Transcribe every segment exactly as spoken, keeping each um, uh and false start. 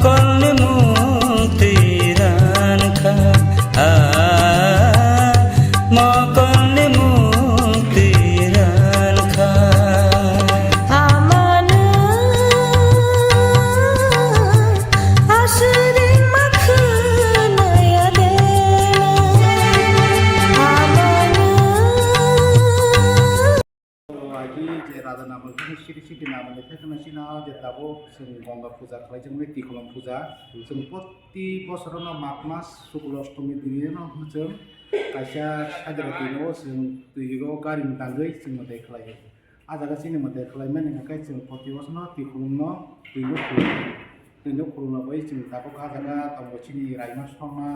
Mokolni mung twi ran kha, ah, mokolni mung twi ran kha. Amano aswrwng ma khwnaya de, amano. Agi je raja namani thani siri siri namani thani sina je tabuk chwng Ganga puja khlai jang Tikhulom puja. Chwng proti bosorono Magh mas Shukla Ashtomi dini no chwng kaisa sajra twi no chwng twi o gari tangwi chwng mwtai khlai. A jaga chini mwtai khlai mani hwnkhe chwng proti bosorono Tikhulom no twi no khulum, twi no khulumna bai chwng tabuk a jaga tongo chini Raima Sharma,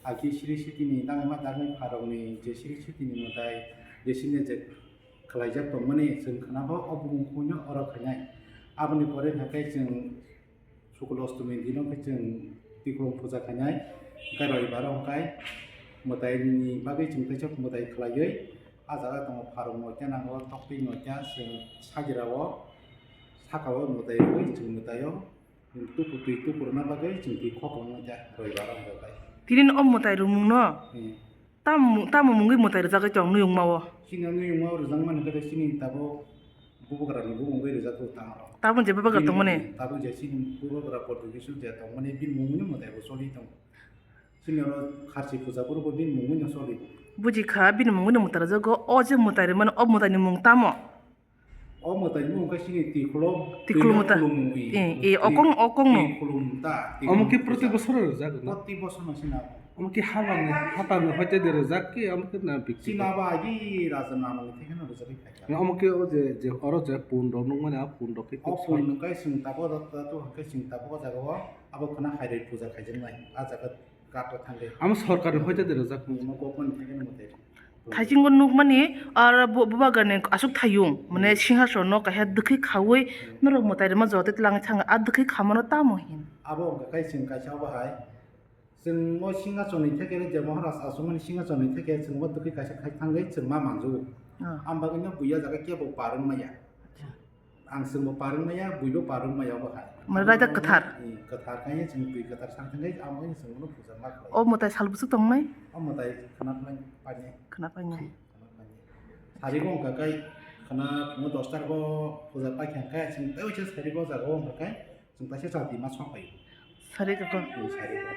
agi siri siri ni dangma dangwi pharok ni je siri siri ni mwtai je sini je khlaijak tongmani chwng khwnabo o bumung khuino oro khainai. Aboni pore hwnkhe chwng Shukla Ashtomi dino khe chwng Tikhulom puja khainai. Hwnkhe roibaro hwnkhe mwtaini bagwi chwng teisa mwtai khlaiwi a jaga tongo pharok noita nango, toktwi noita chwng sajra o saka o mwtai rwui chwng mwtai o Tuku twi tuku rwna bagwi chwng twi khok langma khe roibaro hwnba bai. Tini o mwtai rwmung no? Hmm. Tam, tamo mungwi mwtai rwjagwi tong nuyungma o? Chini o nuyungma o rwjakmani khe chini tabuk bubagrani bumung bai rwjak tong tamo. Tabuk je bubagra tongmani? Tabuk je chini bubagra portugis je tongmani bini mungwi no mwtai bo choli tong. Chini oro kharchi puja phuru bo bini mungwi no choli. Buji kha bini mungwi no mwtai rwjago, o je mwtai rwmani o mwtai ni mung tamo? O mwtai ni mung khe chini Tikhulom, Tikhulom Tikhulom ta. Khulumwi. Eh, eh, okong, okong no. Tikhulom ta, Tikhulom. Omo khe proti bosor rwjak no? Proti bosor no sina. Omo khe hapang ni, hapang ni hoite de rwjak khe omo khe na bikti. Sina ba agi raja namani thekhe no rwjak khe khaikha. Omo khe o je, je oro je pun rok nukmani a pun rok khe. O pun nung khe chwng tabuk rok ta tu khe chwng tabuk o jaga o abo khna khairoi puja khaijaknai. A jaga Kato thangwi. Amo sorkar ni hoite de rwjak. Omo government thangwi no mwtai. Thaiching bo nukmani, ar bo, bubagrani aswk thayung, mane, hmm, singhason no kaisa dwkhwi khaui, hmm, norok mwtai rwma joto twlang thang, a dwkhwi khamano tamo hin. Abo wngkha kai chwng kaisa obo hai. Chwng o singhason ni theke je Maharaj aswkmani singhason ni theke chwng o dwkhwi kaisa khai thangwi chwng ma manjago. Ah. Am bagwi no buya jaga kebo parwng maya. Acha. Ang chwngbo parwng maya, buibo parwng maya obo hai. Mane raida kwthar. Hmm, kwthar kaiya chwng twi kwthar sang thangwi amo chwng bono puja ma khlai. O mwtai sal bwswk tongnai? O mwtai khna phlai painai. Khna painai. Khna painai. Sarigo wngkha kai khna phungo dosta rogo puja paikha khe chwng tei waisa sarigo jaga o wngkha kai chwng kaisa chati ma sok pai. Sarigo ko. Hmm, sarigo.